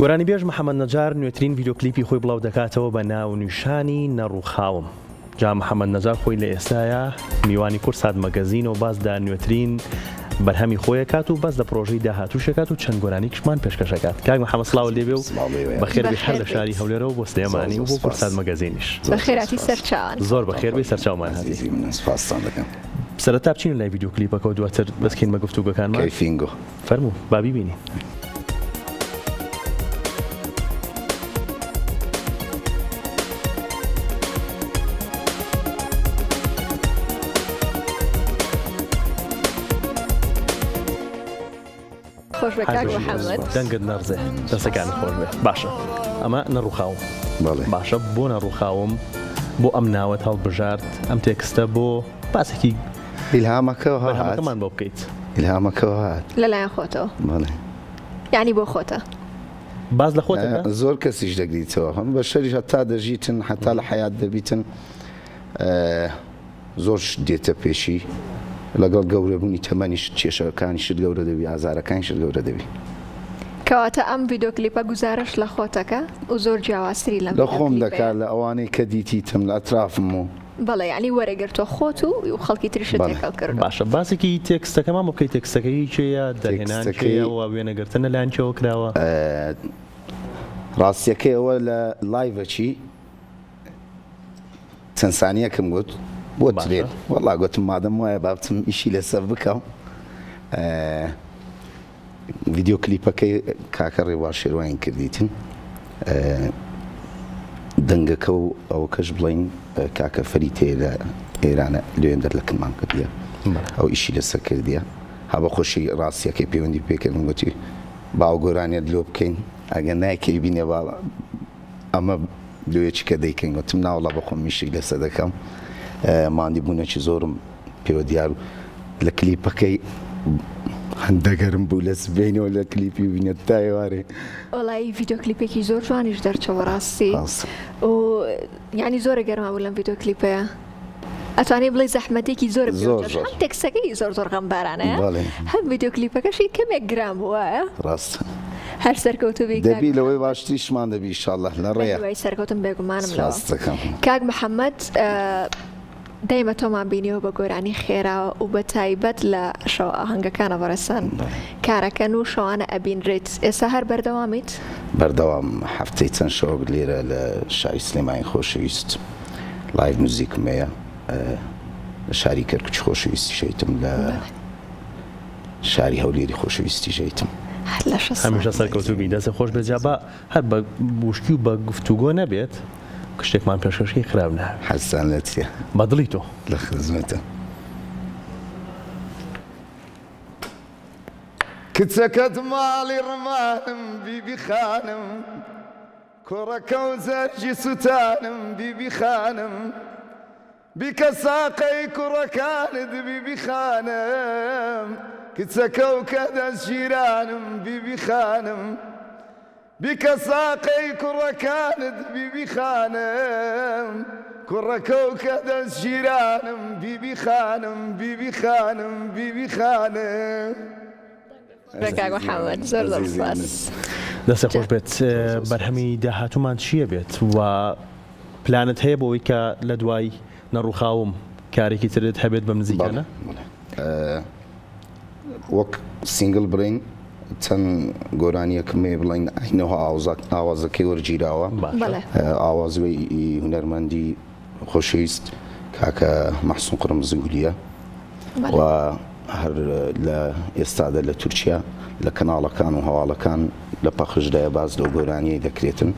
گۆرانیبێژ محەمەد نەجار نوێترین ڤیدیۆ کلیپی خۆی بڵاو دەکاتەوە بە ناونیشانی نەڕووخاوم. جا محەمەد نەجار خۆی لە ئێستایا میوانی کوردسات مەگەزینە و باس لە نوێترین بەرهەمی خۆی ئەکات و باس لە پرۆژەی داهاتووش ئەکات و چەند گۆرانیکشمان پێشکەش ئەکات. کاک محەمەد سڵاوت لێ بێ و بەخێر بێی هەر لە شاری هەولێرەوە بۆ سلێمانی و بۆ کوردسات مەگەزینیش. بەخێرهاتی سەرچاوان. زۆر بەخێر بێی سەرچاومان هاتی. سەرەتا بچینە لای ڤیدیۆ کلیپەکەوە دواتر دەستکەین بە گفتوگۆکانمان. کەیفینگۆ. فەرموو با بیبینین. خۆش بێ کاک محەممەد. دەنگت نەڕزێ دەستەکانت خۆش بێ باشە ئەمە نەڕوخاوم باشە بۆ نەڕوخاوم بۆ ئەم ناوەت هەڵبژارد ئەم تێکستە بۆ باسێکی ئیلهامەکەوە هات. بەرهەمەکەمان بۆ بکەیت. ئیلهامەکەوە هات. لەلایەن خۆتەوە. بەڵێ. یانی بۆ خۆتە. باس لە خۆت ئەکا؟ زۆر کەسیش دەگریتەوە هەم بەشەریش هەتا دەژیتن هەتا لە حەیات دەبیتن زۆر شت دێتە پێشی لەگەڵ گەورەبوونی تەمەنیشت کێشەکانیشت گەورە دەبی ئازارەکانیشت گەورە دەبی. کەواتە ئەم ڤیدۆ کلیپە گوزارشت لە خۆتەکە و زۆر جیاوازتری لەم لە خۆم دەکا لە ئەوانەی کە دیتیتم لە ئەترافم و. بەڵێ یانی وەرەگرتوە خۆت و خەڵکی تریشت تێکەڵ کردوە. باشە باسێکی تێکستەکەمان بۆ بکەی تێکستەکە هی کێیە دەرهێنان کێیە و وێنەگرتن لە لایەن کێوە کراوە؟ ڕاستیەکەی ئەوە لە لایڤەکی چەند سانیەکم گوت بۆ ترێن وەڵا گوتم مادەم وایە با بچم ئیشی لەسەر بکەم ڤیدیۆ کلیپەکەی کاکە ڕێبوار شێروانی کردیتن دەنگەکە و ئەوەکەش بڵین کاکە فەریتەیە لە ئێرانە لێندەر لە کنمان کردیە ئەو ئیشی لەسەر کردیە ها بە خۆشی ڕاستیەکەی پەیوەندی پێکردم گوتی باو گۆرانیت لۆ بکەین ئەگەر نایکەی بینێ با ئەمە لۆیەکی کە دەیکەین گوتم ناوەڵا بەخۆم میشک لەسەر دەکەم ماندی بوونێکی زۆرم پێوە دیار و لە کلیپەکەی هەندەگەرم بوو لە سبەینەوە لە کلیپی بینە تا ئێوارێ. وەڵایی ڤیدیۆ کلیپێکی زۆر جوانیش دەرچوو بەڕاستی و یانی زۆرە گەرما بوو لەم ڤیدیۆ کلیپەیە ئەتوانی بڵێ زەحمەتێکی زۆر زۆر زۆر هەم تێکسەکەی زۆر زۆر غەمبارانەیە هەم ڤیدیۆ کلیپەکەشی کەمێک گران بوو وایە ڕاستە هەر سەرکەوتوو بی دەبی لەوەی باشتریشمان دەبی ئیشاڵڵا لە ڕێیە بەهیوای سەرکەوتن بێگومانم لەوە کاک محەممەد دایمە تۆمان بینیوە بە گۆرانی خێرا و بە تایبەت لە شەوە ئاهەنگەکانە بەڕێزتان کارەکەن و شەوانە ئەبینرێیت ئێستا هەر بەردەوامیت؟ بەردەوام هەفتەی چەند شەوەک لێرە لە شاری سلێمانی خۆشەویست live موزیکم هەیە لە شاری کەرکوکی خۆشەویستیش هەیتم لە شاری هەولێری خۆشەویستیش هەیتم. هەمیشە سەرکەوتوو بی دەستت خۆش بێت جا با هەر بە وشکی و بە گفتوگۆ نەبێت شتێکمان پێشکەشکەی خراپ ناوێت. حەزتان لە چیە؟ بە دڵی تۆ. لە خزمەتم. کچەکەت ماڵی ڕمانم بیبی خانم کوڕەکەو زەرگی سوتانم بیبی خانم بیکە ساقەی کوڕەکانت بیبی خانم کچەکەو کە دەستگیرانم بیبی خانم بیکە ساقەی کوڕەکانت بیبی خانم کوڕەکەو کە دەستگیرانم بیبی خانم بیبی خانم بیبی خانم. کاک محمد زۆر زۆر سپاس. دەستت خۆش بێت بەرهەمی داهاتوومان چییە بێت و پلانت هەیە بۆ ئەوەی کە لە دوای نەڕوخاوم کارێکی ترت هەبێت بەم نزیکانە؟ وەک single بڵین چەند گۆرانیەکم هەیە بڵین ئاینەوە ئاوازەکەی وەرگیراوە ئاوازوی هونەرمەندی خۆشەویست کاکە مەحسون قرمزگولیە و هەر لە ئێستادا لە تورکیا لە کەناڵەکان و هەواڵەکان لە پەخشدایە باس لەو گۆرانیەی دەکرێتن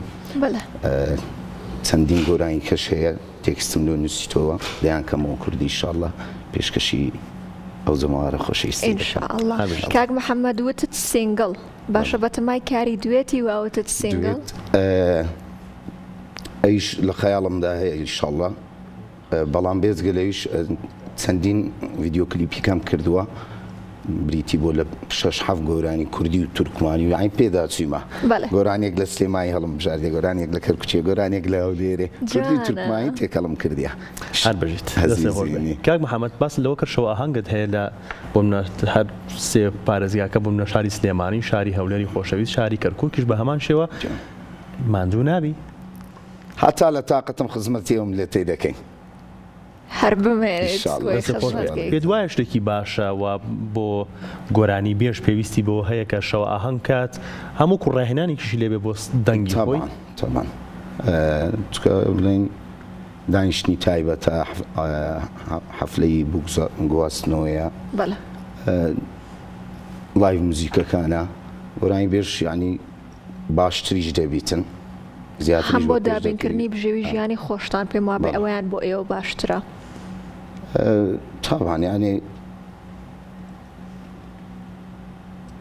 چەندین گۆرانی کەش هەیە تێکستم لۆ نووسیتەوە دەیان کەمەوە کوردی ئیشاڵڵا پێشکەشی ئەو جەماوەرە خۆشەویستی دەکەم. ئینشاڵڵا کاک محەممەد وتت single باشە بەتەمای کاری دوێتی وا وتت single؟ ئەویش لە خەیاڵمدا هەیە ئینشاڵڵا بەڵام بێجگە لەویش چەندین ڤیدیۆ کلیپی کەم کردووە. بریتی بووە لە شەش حەفت گۆرانی کوردی و تورکمانی و یانی پێدا چوویمە. بەڵێ. گۆرانیەک لە سلێمانی هەڵم بژاردیە، گۆرانیەک لە کەرکوکێ، گۆرانیەک لە هەولێرێ، کوردی و جوانە. تورکمانی تێکەڵم کردیە. هەر بژیت. دەستێ خۆش بێ. ئەزیزینی. کاک محەمەد باست لەوە کرد شەوە ئاهەنگت هەیە لە بۆ منە هەر سێ پارێزگاکە بۆ منە شاری سلێمانی، شاری هەولێری خۆشەویست، شاری کەرکوکیش بە هەمان شێوە جوان. ماندوو نابی؟ هەتا لە تاقەتم خزمەتی ئەو میللەتەی دەکەین. هەر بمێنیت ئینشاڵڵا. بۆی دەستت خۆش خزمەت بێت. کەیت. پێت وایە شتێکی باشە و بۆ گۆرانی بێژ پێویستی بەوە هەیە کە شەوە ئاهەنگ کات هەموو کوڕ ڕاهێنانێکیشی لێ بێ بۆ دەنگی خۆی؟ تەبعەن تەبعەن چونکە بڵێین دانیشتنی تایبەتە حەفلەی بووک گواستنەوەیە بەڵێ. لایڤ موزیکەکانە گۆرانی بێژ یانی باشتریش دەبیتن زیاتریش هەم بۆ بە پێش دەکەوی. دابینکردنی بژێوی ژیانی خۆشتان پێم وابێ بەڵێ. ئەوەیان بۆ ئێوە باشترە. تابان یانی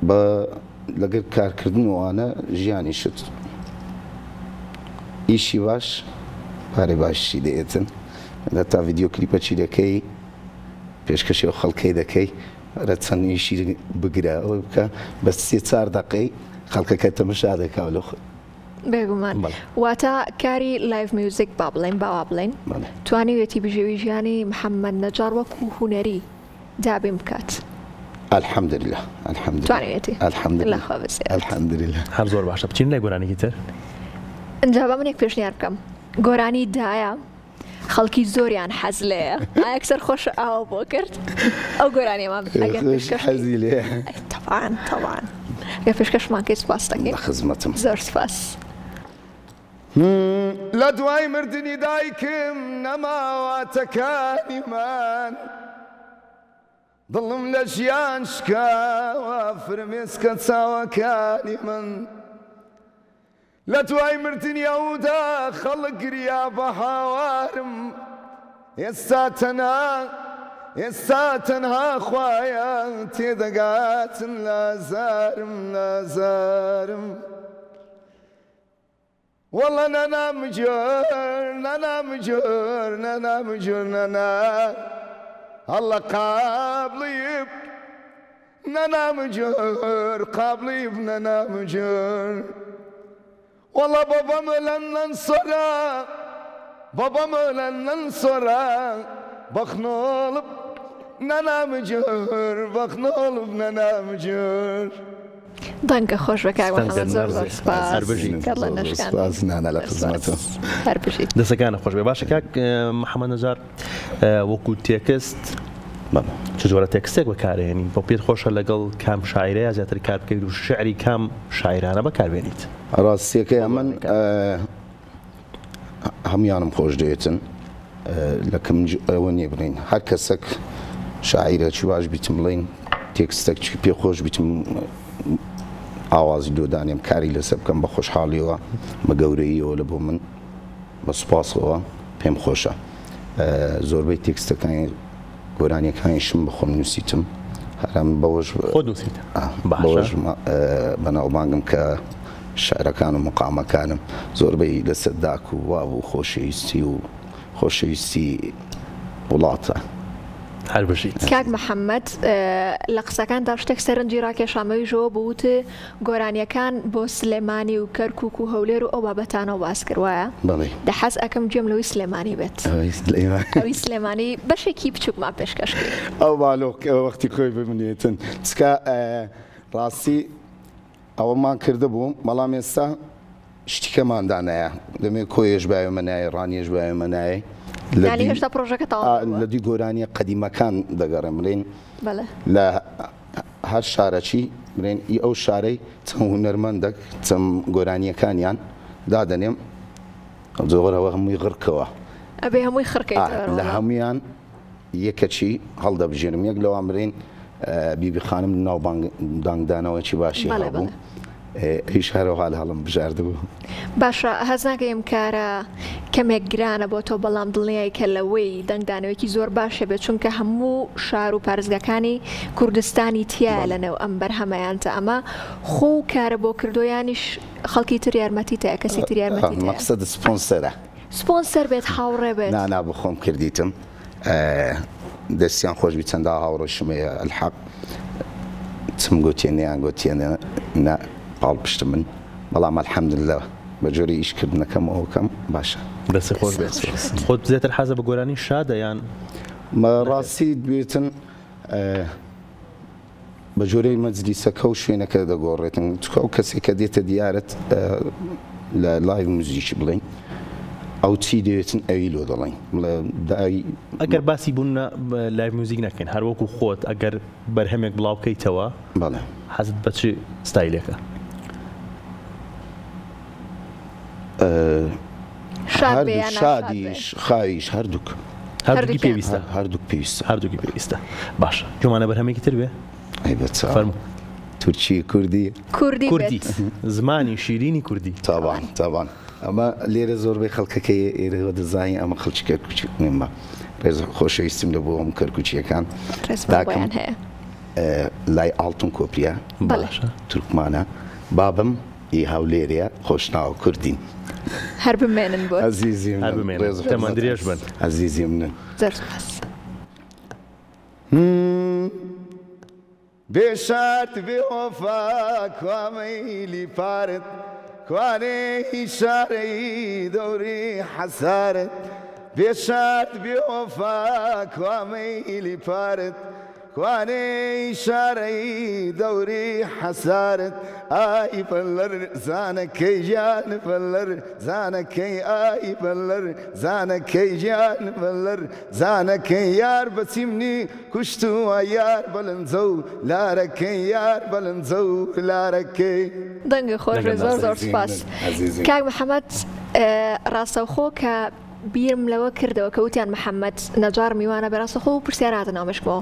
بە لەگەر کارکردن و ئەوانە ژیانیشت ئیشی باش پارەی باشیشی دەیەتن هەتا ڤیدیۆ کلیپەکی دەکەی پێشکەشی ئەو خەڵکەی دەکەی ئەرە چەند ئیشی بگرە ئەوەی بکە بە سێ چار دەقەی خەڵکەکە تەمەشا دەکا و لە خۆی. بێگومان واتە کاری live music با بڵێین با وا بڵێین توانیویەتی بژێوی ژیانی محەممەد نەجاڕ وەکوو هونەری دابین بکات. الحمدللە الحمدللە توانیویەتی الحمدللە لە خوا بەزیاد. الحمدللە. هەر زۆر باشە بچین لای گۆرانیکی تر. ئینجا با من یەک پێشنیار بکەم گۆرانی دایە خەڵکی زۆریان حەز لێیە ئایەکسەر خۆش ئاوە بۆ کرد ئەو گۆرانیەمان ئەگەر پێشکەش حەزی لێ تەبعەن تەبعەن ئەگەر پێشکەشمان کەی سوپاس دەکەین لە خزمەتم زۆر سوپاس. لە دوای مردنی دایکم نەماواتەکانیمان دڵم لە ژیان شکاوە فرمێسکە چاوەکانی من لە دوای مردنی ئەودا خەڵک گریا بە هاوارم ئێستا تەنها ئێستا تەنها خوایە تێدەگاتن لە ئازارم لە ئازارم. وەڵا نانا مجۆر نانا مجۆر نانا مجۆر نانا هەڵە قابڵیب نانا مجۆر قابڵیب نانا مجۆر وەڵا بابام ölenden sonra babam ölenden sonra bak ne olup نانا مجۆر bak ne olup نانا مجۆر. دەنگە خۆش بێ کاک دەنگت محەمەد زۆر زۆر نەرزێ. سپاس هەر بژیت. کەڵە زۆر زۆر نەشکاندن سپاس نانا لە زۆر خزمەتم. سپاس هەر بژیت. دەستەکانت خۆش بێ باشە کاک محەمەد نەجار وەکو تێکست بەڵێ. چ جۆرە تێکستێک بەکارێنی بۆ پێت خۆشە لەگەڵ کام شاعیرەیا زیاتر کار بکەیت و شعری کام شاعیرانە بەکاربێنیت؟ ڕاستیەکەی ئەمن هەموویانم خۆش دەوێتن لە کەم ئەوە نییە بڵین هەر کەسەک شاعیرە چی باش بیتم بڵین تێکستەک چی پێ خۆش بیتم ئاوازی دۆدانێم کاری لەسەر بکەم بە خۆشحاڵیەوە بە گەورەییەوە لە بۆ من بە سوپاسەوە پێم خۆشە زۆربەی تێکستەکانی گۆرانیەکانیشم بە خۆم نووسیتم هەرم بەوەش خۆت نووسیتە بەوەش بەناوبانگم کە شعرەکان و مقامەکانم زۆربەی لەسەر داک و باب و خۆشەویستی و خۆشەویستی وڵاتە. هەر بژیت. کاک محەمەد لە قسەکانتا شتێک سەرنجی ڕاکێشام ئەویش ئەوە بوو وتت گۆرانیەکان بۆ سلێمانی و کەرکوک و هەولێر و ئەو بابەتانەوە باس کرد وایە؟ بەڵێ. دە حەز ئەکەم گوێم لەوەی سلێمانی بێت. ئەوەی سلێمانی. ئەوی سلێمانی بەشێکی بچووکمان پێشکەش کەی. ئەو بالۆق وەختی خۆی بمنێتن چکە ڕاستی ئەوەمان کردبوو بەڵام ئێستا شتیکەمان دانایە دەمێ کۆیەش باوێمە نایە ڕانیەش باوێمە نایە یانی هێشتا پرۆژەکە تەواو نەبووە؟ لە دوی گۆرانیە قەدیمەکان دەگەڕێم بڵێین بەڵێ. لە هەر شارەکی بڵێن ئی ئەو شارەی چەند هونەرمەندەک چەند گۆرانیەکانیان دادەنێم زۆرەوە هەمووی غڕکەوە ئەبێ هەمووی خڕکەیتەوە لە هەمویان یەکەکی هەڵدەبژێرم یەک لەوان بڵێین بیبی خانم ناو دانگدانەوەکی باشی هەبوو ئەویش هەرەوها لە هەڵم بژاردبوو. باشە هەست ناکەی ئەم کارە کەمێک گرانە بۆ تۆ بەڵام دڵنیای کە لەوەی دەنگدانەوەیەکی زۆر باش هەبێت چونکە هەموو شار و پارێزگاکانی کوردستانی تیایە لەنێو ئەم بەرهەمەیانتە ئەمە خۆ و کارە بۆ کردۆ یانیش خەڵکی تر یارمەتیتە کەسی تر یارمەتیتە؟ مەقسەد سپۆنسەرە. سپۆنسەر بێت هاوڕێ بێت. نا نا بەخۆم کردیتم دەستیان خۆش بی چەندا هاوڕێشم هەیە الحەق. چم گۆتیە نەیان گۆتیە نە پاڵپشتم بن بەڵام الحمدللە بە جۆری ئیش کردنەکەم ئەوکەم باشە. دەست خۆش بێت. خۆت زیاتر حەزە بە گۆرانی شادە یان؟ ڕاستی بێتن بە جۆرەی مەجلیسەکە و شوێنەکە دەگۆڕێتن چونکە ئەو کەسێک کە دێتە دیارت لە live موزیکی بڵێین ئەو چی دەوێتن ئەوی لۆ دەڵێین بڵێ دای ئەگەر باسی بوون live music نەکەین هەر وەکو خۆت ئەگەر بەرهەمێک بڵاو بکەیتەوە بەڵێ حەزت بە چ ستایلێکە؟ شاد بێ یان ناشاد بێ؟ شادیش خاویش هەردووک. هەردووکی پێویستە. هەردووک پێویستە. هەردووکی پێویستە. باشە جومانە بەرهەمێکی تر بێ؟ ئەی بە چاو. فەرموو. تورکی کوردی؟ کوردی کوردی بێت. زمانی شیرینی کوردی. تابان تابان ئەمە لێرە زۆربەی خەڵکەکەی ئێرەوە دەزانین ئەمە خەڵکی کەرکوکی نێمە ڕێز خۆشەویستیم لە بۆ هەموو کەرکوکییەکان ڕێزمان داکم بۆیان هەیە. لای ئاڵتون کۆپریە بەڵێ. باشە. تورکمانە بابم ئی هەولێرێ خۆشناو کوردین. هەر بمێنن بۆت. ئەزیزی هەر منن بمێنن ڕێز و تەمەن حورمەت درێژ بن. ئەزیزی منن. زۆر سوپاس. بێ شەرت بێ وەفا کوا مەیلی پارت کوانێ ئیشارەی دەوری حەسارت بێ شەرت بێ وەفا کوا مەیلی پارت کوانێ ئیشارەی دەوری حەسارت ئای بەلەر زانەکەی گیان بەلەر زانەکەی ئای بەلەر زانەکەی گیان بەلەر زانەکەی یار بەچی منی کوشتووە یار بەلنجە و لارەکەی یار بەلنجە و لارەکەی. دەنگت خۆش بێ زۆر زۆر سوپاس کاک محمد ڕاستەوخۆ کە بیرم لەوە کردەوە کە وتیان محمد نەجاڕ میوانە بێ ڕاستەخۆ و پرسیار هاتە ناو مێشکمەوە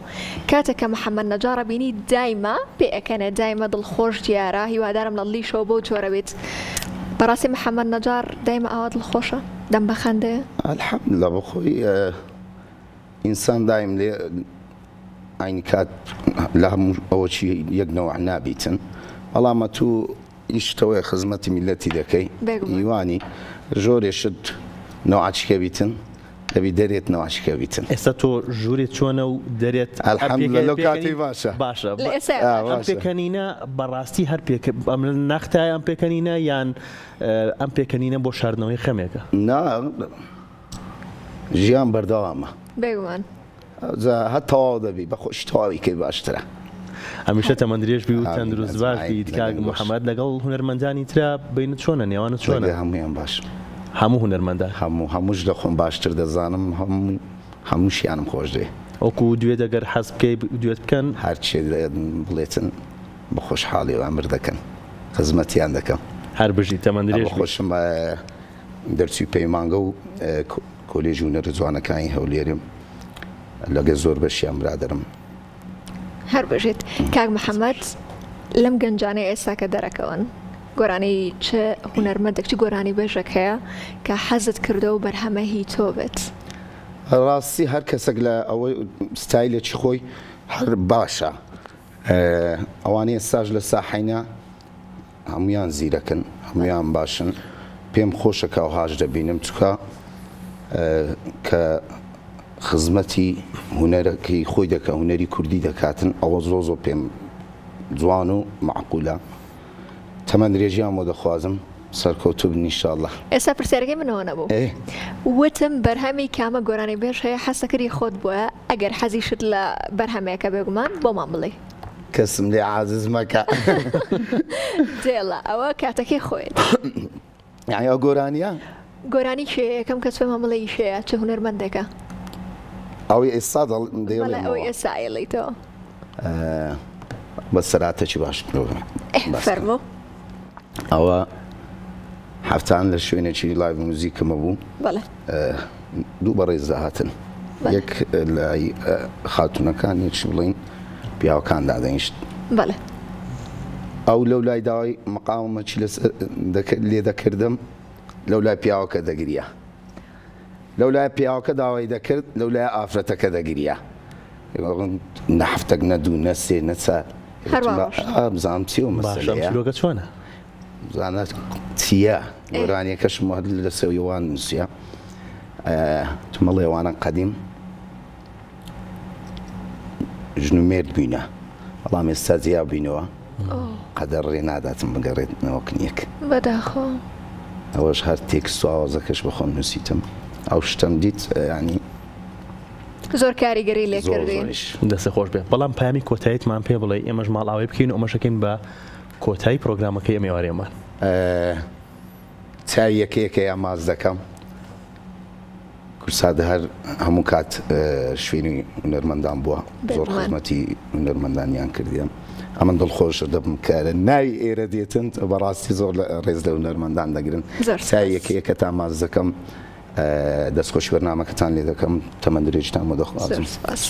کاتێک کە محمد نەجاڕە بینی دایمە پێ ئەکەنێ دایمە دڵخۆش دیارە هیوادارم لە دڵیشەوە بەو جۆرە بێت بەڕاستی محمد نەجاڕ دایمە ئاوا دڵخۆشە دەم بەخەندەیە؟ الحمدللە بەخۆی ئینسان دایم لێ عەینی کات لە هەموو ئەوەچی یەک نەوع نابیتن بەڵام ئەتوو ئیشتەوەیە خزمەتی میلەتی دەکەی هیوانی ژۆرێ شت نەوعەچکە بیتن دەبی دەرێت نەوعەچکە بیتن. ئێستا تۆ ژوورێ چۆنە و دەرێت الحمدللە لەو کاتەی باشە. باشە لە ئێستا باشە. ئەم پێکەنینە بەڕاستی هەر پێک ئەم ناختایە ئەم پێکەنینە یان ئەم پێکەنینە بۆ شاردنەوەی خەمێکە؟ نا ژیان بەردەوامە. بێگومان. ئەوجا هەر تەواو دەبی بە خۆشی تەواوی کەی باشترە. هەمیشە تەمەن درێژ بی و تەندروست باش بیت کاک محمد لەگەڵ هونەرمەندانی ترا بەینت چۆنە نێوانت چۆنە؟ لەگەڵ هەموویان باشم. هەموو هونەرمەندان؟ هەموو هەمووش لە خۆم باشتر دەزانم هەموو هەمووشیانم خۆش دەوێ. وەکو دوێت ئەگەر حەز بکەی دوێت بکەن؟ هەرچێ بڵێتن بە خۆشحاڵیەوە ئەمر دەکەن خزمەتیان دەکەم. هەر بژی تەمەن درێژ بی. خۆشم دەرچووی پەیمانگە و کۆلێژی هونەرە جوانەکانی هەولێرم لەگەل زۆر بەشیان برادەرم. هەر بژیت کاک محەممەد لەم گەنجانەی ئێستا کە دەرەکەون گۆرانی چ هونەرمەندێک چ گۆرانی بێژێک هەیە کە حەزت کردو و بەرهەمە هی تۆ بێت؟ ڕاستی هەر کەسێک لە ئەوەی ستایلێکی خۆی هەر باشە ئەوانەی ئێستاش لە ساحەینە هەموویان زیرەکن هەموویان باشن پێم خۆشە کە ئەوهاش دەبینم چکە کە خزمەتی هونەرەکەی خۆی دەکە هونەری کوردی دەکاتن ئەوە زۆ زۆ پێم جوان و معقولە تەمەن درێژیان بۆ دەخوازم سەرکەوتوو بن ئینشاءاللە. ئێستا پرسیارەکەی من ئەوە نەبوو وتم بەرهەمی کامە گۆرانیبێژ هەیە حەزەکەری خۆت بۆیە ئەگەر حەزیشت لە بەرهەمێکە بێگومان بۆمان بڵێی. کەسم لێ عازز مەکە. دێڵە ئەوە کاتەکەی خۆیەتی. یانی ئەو گۆرانیە؟ گۆرانی کێیە یەکەم کەس پێمان بڵێ ئی کێیە چ هونەرمەندێکە؟ ئەوەی ئێستا دەیڵێمەوە. ئەوەی ئێستا ئەیڵێیتەوە. بە سەراتەکی باش فەرموو. ئەوە هەفتان لە شوێنێکی live موزیکمە بوو دوو بەڕێز دەهاتن یەک لای خاتونەکان یەکش بڵین پیاوەکان دادەنیشت ئەو لەو لای داوای مەقامەکی لێ دەکردم لەو لای پیاوەکە دەگریا لەو لای پیاوەکە داوای دەکرد لەو لای ئافرەتەکە دەگریا نە هەفتەک نە دوو نە سێ نە چار بزانم چی و مەسەلەیە چۆنە زانا چییە گۆرانیەکەشم هەر لە سەویوان نووسە تمەڵێوانە قەدیم ژن و مێرد بووینە. بەڵام ئێستا جیا بووینەوە قەدەر ڕێ ناداتم بگەڕێتنەوە کنیەک. بەداخەوە. ئەوەش هەر تێکست و ئاوازەکەش بە خۆم نووسیتم ئەو شتەم دیت یانی. زۆر کاریگەری لێ کردین. دەستت خۆش بێت بەڵام پەیامی کۆتاییتمان پێ بڵێ ئێمەش ماڵئاوای بکەین و ئەمەش ئەکەین بە کۆتایی پرۆگرامەکەی ئەم ئێوارەیەمان. چاوی یەکە یەکەیان ماچ دەکەم. کوردسات هەر هەموو کات شوێنی هونەرمەندان بووە زۆر خزمەتی هونەرمەندانیان کردیە ئەمن دڵخۆش دەبم کە لە ناوی ئێرە دێتن بەڕاستی زۆر ڕێز لە هونەرمەندان دەگرن چاوی یەکە یەکەتان ماچ دەکەم دەستخۆشی بەرنامەکەتان لێ دەکەم تەمەن درێژتان بۆ دەخوازم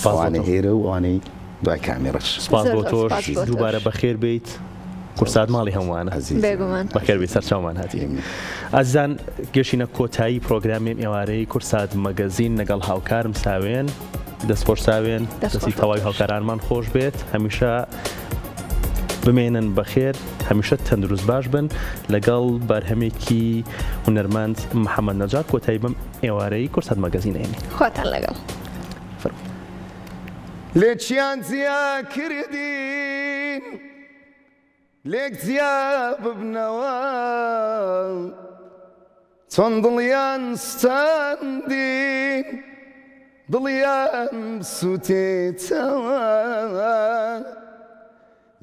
ئەوانەی ئێرە و ئەوانەی دوای کامێڕەش. سپاس بۆ تۆش دووبارە بەخێر بێیت کوردسات ماڵی هەمووانە. بێگومان. بەخێر بێیت سەرچاومان هاتی. ئازیزان گەشینە کۆتایی پرۆگرامی ئەم ئێوارەی کوردسات مەگەزین لەگەڵ هاوکارم ساوێن دەست خۆش ساوێن دەستی تەواوی هاوکارانمان خۆش بێت هەمیشە بمێنن بەخێر هەمیشە تەندروست باش بن لەگەڵ بەرهەمێکی هونەرمەند محەممەد نەجات کۆتایی بەم ئێوارەی کوردسات مەگەزین ئەێنین. خواتان لەگەڵ. فەرموو. لێکیان جیا کردین لێک جیا ببنەوە چۆن دڵیان سوتاندین دڵیان بسوتێتەوە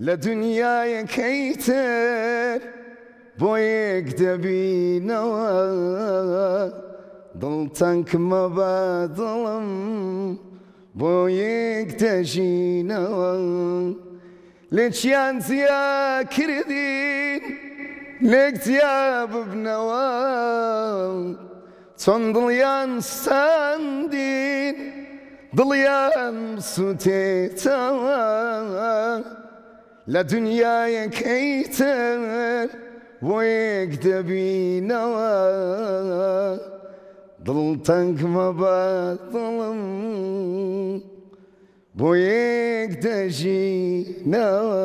لە دونیایەکەی تر بۆ یەک دەبینەوە دڵتەنگ مەبە دڵم بۆ یەک دەژینەوە لێکیان جیا کردین لێک جیا ببنەوە چۆن دڵیان سوتاندین دڵیان بسوتێتەوە لە دنیایەکەی تر بۆ یەک دەبینەوە دڵتەنگ مەبە دڵم بۆ یەک دەژینەوە.